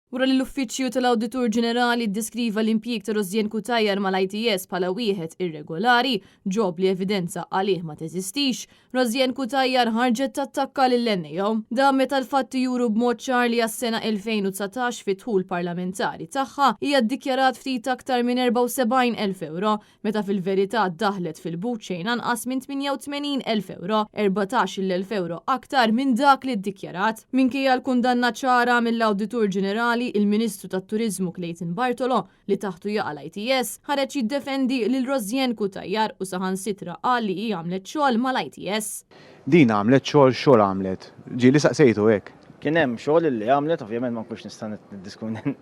Wara li l-Uffiċċju tal-Awditur Ġenerali ddeskriva l-impjieg ta' Rosianne Cutajar mal-ITS bħala wieħed irregolari, job li evidenza għalih ma teżistix, Rosianne Cutajar ħarġet tattakka lill-NAO. Dan meta l-fatti juru b'mod ċar li għas-sena 2019 fid-dħul parlamentari tagħha hija ddikjarat ftit aktar minn 74,000 ewro, meta fil-verità daħlet fil-but xejn anqas minn 88,000 ewro, 14,000 ewro aktar minn dak li ddikjarat. Minkejja l-kundanna ċara mill-Awditur Ġenerali, il-Ministru tat-Turiżmu Clayton Bartolo, li taħtu jaqa' l-ITS, ħareġ jiddefendi lil Rosianne Cutajar u saħansitra qal li hi għamlet xogħol mal-ITS. Din għamlet xogħol x'xogħol għamlet? Ġieli saqsejtu hekk. Kien hemm xogħol li għamlet, ovvjament ma nkunx nista'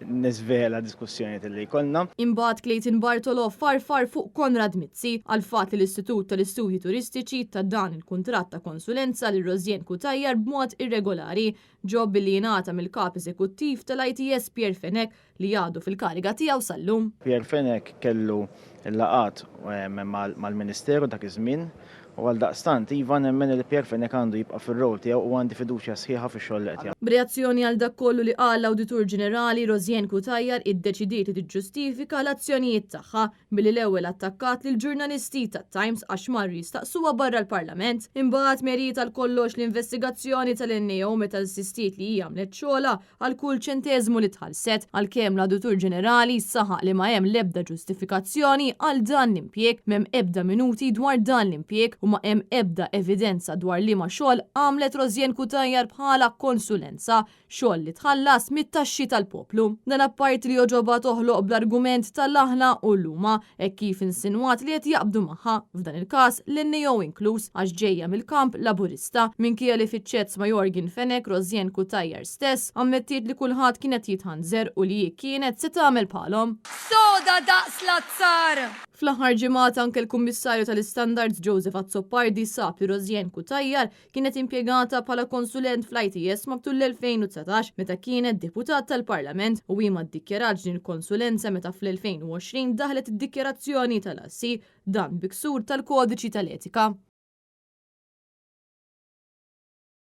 niżvela diskussjonijiet li jkollna. Imbagħad Clayton Bartolo farfar fuq Konrad Mizzi għall-fatt li l-Istitut tal-Istudji Turistiċi ta dan il-kuntratt ta' konsulenza lil Rosianne Cutajar b'mod irregolari, job li jingħata mill-Kap Eżekuttiv tal-ITS Pierre Fenech li għadu fil-kariga tiegħu sal-lum. Pierre Fenech kellu l-laqgħat mal-Ministeru dak iż-żmien u għaldaqstant iva nemmen li Pierre Fenech għandu jibqa' fir-role tiegħu u għandi fiduċja sħiħa fix-xogħol li qed jagħmel. B'reazzjoni għal dak kollu li qal l-Awditur Ġenerali, Rosianne Cutajar iddeċidiet li tiġġustifika l-azzjonijiet tagħha billi l-ewwel attakkat lill-ġurnalisti tat-Times għax marru jistaqsuha barra l-Parlament. Imbagħad meriet għal kollox l-investigazzjoni tal-NAO meta insistiet li hi għamlet xogħolha għal kull ċenteżmu li tħallset, għalkemm l-Awditur Ġenerali saħaq li ma hemm l-ebda ġustifikazzjoni għal dan l-impjieg, m'hemm ebda minuti dwar dan l-impjieg u ma hemm ebda evidenza dwar liema xogħol għamlet Rosianne Cutajar bħala konsulenza, xogħol li tħallas mit-taxxi tal-poplu. Dan apparti li għoġobha toħloq bl-argument tal-aħna u l-huma, hekk kif insinwat li qed jaqbdu magħha, f'dan il-każ l-NAO inkluż, għax ġejja mill-kamp Laburista. Minkejja li fiċ-chats ma' Yorgen Fenech, Rosianne Cutajar stess ammettiet li kulħadd kien qed jitħanżer u li hi kienet se tagħmel bħalhom. Soda daqs l-azzar! Fl-aħħar ġimgħat anke l-Kummissarju tal-Istandards Joseph Azzopardi sab li Rosianne Cutajar Kienet impjegata bħala konsulent fl-ITS matul l-2019 meta kienet deputat tal-Parlament u hi ma ddikjaratx din il-konsulenza meta fl-2020 daħlet id-dikjarazzjoni tal-assi, dan bi ksur tal-kodiċi tal-etika.